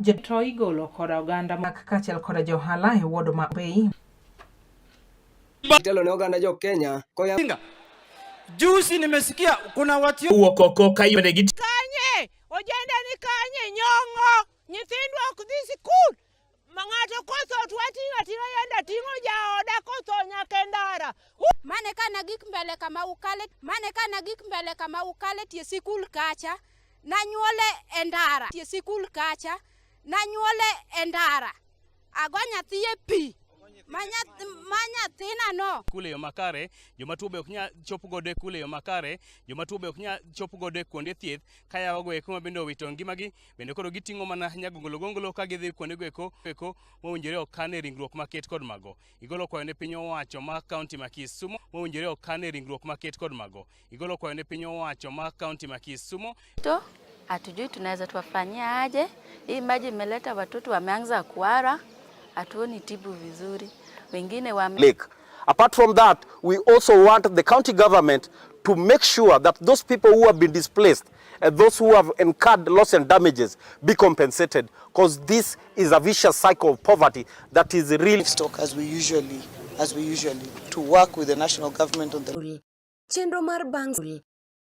To igolo koda oganda mak kaachiel koda johala e ward ma Bay. Telo ne oganda jo Kenya koya Juzi nimesikia kuna watu wuok oko ka yone gi Kanye ojende ni kanye nyong'o nyithindwa ok dhi sikul ma ng'ato kotho to wating'o ating'a yanda ting'o jaoda kotho nyaka e ndara. Mane ka nagik mbele kama ukale, mane ka nagik mbele kama ukale tie sikul kacha, nanyuole e ndara tie sikul kacha, nanyuole e ndara. Ago nyathi e pi ma nyathina no. Kule yo makare, joma tuo be ok nyal chopo godo e kul e yo makare, joma tuo be ok nyal chopo godo e kuonde thieth, ka yawago eko ma bende owito ngimagi, bende koro giting'o mana nyagongolo gongolo ka gidhi kuondego eko eko mowinjore okane ringruok maket kod mago. Igolo kwayo ne piny owacho ma kaunti ma Kisumo mowinjore okane ringruok maket kod mago. Igolo kwayo ne piny owacho ma kaunti ma Kisumo. To hatujui tunaweza tuwafanyia aje. Hii maji imeleta watoto wameanza kuhara, hatuoni tibu vizuri. Wengine wame Lake. Apart from that, we also want the county government to make sure that those people who have been displaced and those who have incurred loss and damages be compensated, because this is a vicious cycle of poverty that is really stock as we usually to work with the national government on the Chenro mar bang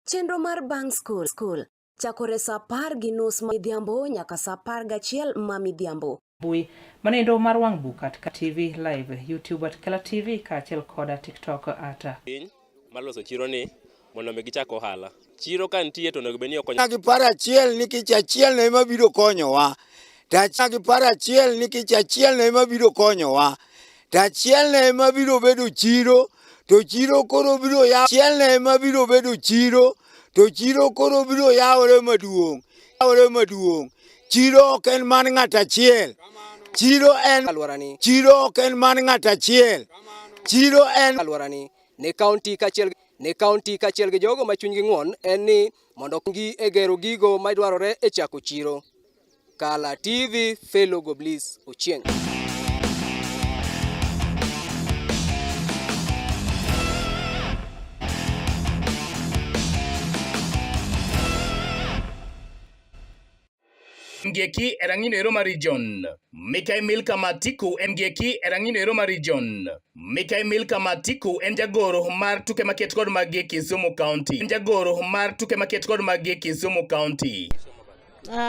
chenro mar bang school school chakore saa 10:30 ma midhiambo nyaka saa 11 ma midhiambo. Mbui manendo mar wang' buk at TV live, YouTube at Kala TV kaachiel koda TikTok at piny mar loso chiro ni mondo mi gichak ohala. Chiro ka nitie to onego bed ni okonyo. Gi paro achiel nikech achiel no ema biro konyowa. To gi paro achiel nikech achiel no ema biro konyowa. To achiel no ema biro bedo chiro, to chiro koro biro yaw. Achiel no ema biro bedo chiro, to chiro koro biro yawore maduong'. Yawore maduong'. Chiro ok en mar ng'ato achiel. Chiro en alworani. Chiro ok en mar ng'ato achiel. Chiro en alworani ne kaunti kaachiel ne kaunti kaachiel gi jogo ma chunygi ng'won en ni mondo gi e gero gigo madwarore e chako chiro. Kala TV, Fellow Goblis Ochieng. Ngieki e rang'ino ero mar region. Mikai Milka Matiku en gieki e rang'ino ero mar region. Mikai Milka Matiku en jagoro mar tuke maket kod mag Kisumu County. En jagoro mar tuke maket kod mag Kisumu County.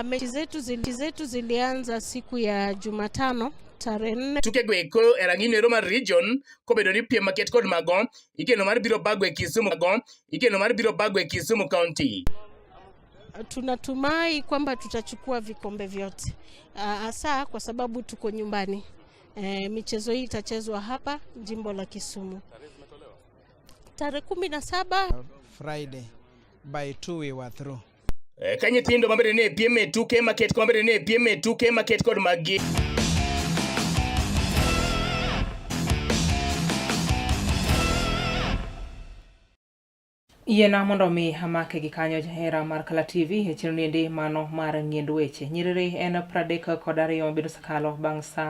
Mechi zetu zilianza siku ya Jumatano tarehe 4. Tuke go eko e rang'ino ero mar region kobedo ni piem maket kod mago igeno mar biro bago e Kisumu go igeno mar biro bago e Kisumu County. Tunatumai kwamba tutachukua vikombe vyote, hasa kwa sababu tuko nyumbani. Michezo hii itachezwa hapa jimbo la Kisumu tarehe 17 Friday by 2 we were through. Ka nyithindo mabende ne piem e tuke maket kod mabende ne piem e tuke maket kod magi. Yiena mondo mi amake gi kanyo jahera mar Kala TV e chenro niendi mano mar ng'iend weche. Nyiriri en 32 mabiro sakalo bang' saa